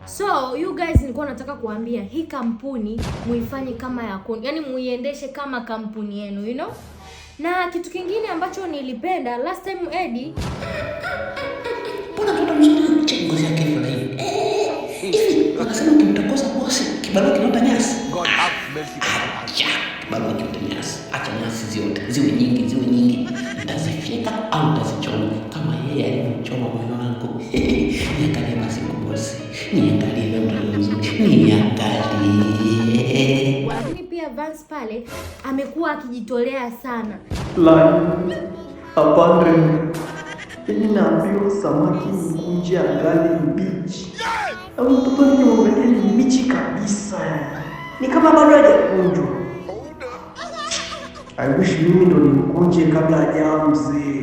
So you guys, nilikuwa nataka kuambia hii kampuni muifanye kama ya kwenu, yaani muiendeshe kama kampuni yenu. Na kitu kingine ambacho nilipenda last time, Eddie, Mbona mtoto mzuri, cheki ngozi yake ilivyo laini. Eh, hivi wanasema ukimtongoza bosi kibarua kinaota nyasi. God have mercy upon us. Acha kibarua kiote nyasi, acha nyasi ziote, ziwe nyingi, ziwe nyingi, nitazifyeka au nitazichoma kama yeye alivyochoma moyo wangu. Niangalie basi bosi, niangalie wewe mtoto mzuri, niangalie. Lakini pia Vance pale amekuwa akijitolea sana. Laini apande, yaani naambiwa samaki mkunje angali mbichi, au mtoto nikimwangalia ni mbichi kabisa, ni kama bado hajakunjwa. I wish mimi ndo nimkunje kabla hajawa mzee.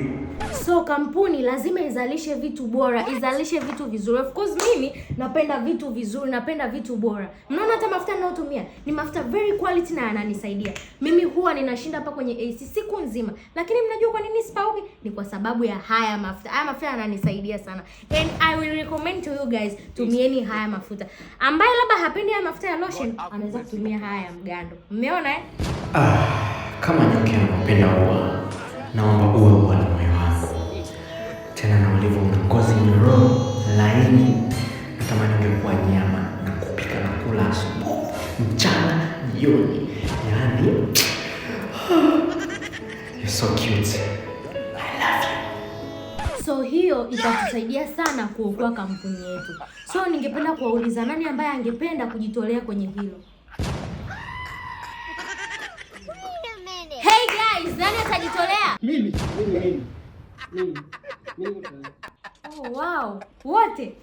So kampuni lazima izalishe vitu bora, izalishe vitu vizuri. Of course mimi napenda vitu vizuri, napenda vitu bora. Mnaona hata mafuta ninayotumia ni mafuta very quality na yananisaidia. Mimi huwa ninashinda hapa kwenye AC siku nzima, lakini mnajua kwa nini sipauki? Ni kwa sababu ya haya mafuta. Haya mafuta yananisaidia sana, and I will recommend to you guys, tumieni haya mafuta. Ambaye labda hapendi haya mafuta ya lotion, anaweza kutumia haya ya mgando. Mmeona, eh? Ah, kama nyuki anavyopenda ua, naomba uwe ua la moyo wangu. Tena na ulivyo una ngozi nyororo laini, natamani ungekuwa nyama na kupika na kula asubuhi, mchana, jioni. Yaani, you're so cute. I love you. So hiyo itatusaidia sana kuokoa kampuni yetu. So ningependa kuwauliza, nani ambaye angependa kujitolea kwenye hilo? Hey guys, nani atajitolea? Mimi, mimi, mimi. Mimi. Mimi niko tayari. Oh, wow. Wote?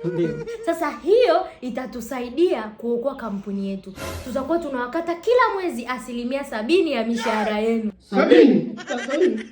Ndio. Sasa hiyo itatusaidia kuokoa kampuni yetu. Tutakuwa tunawakata kila mwezi 70% ya mishahara yenu. 70? 70.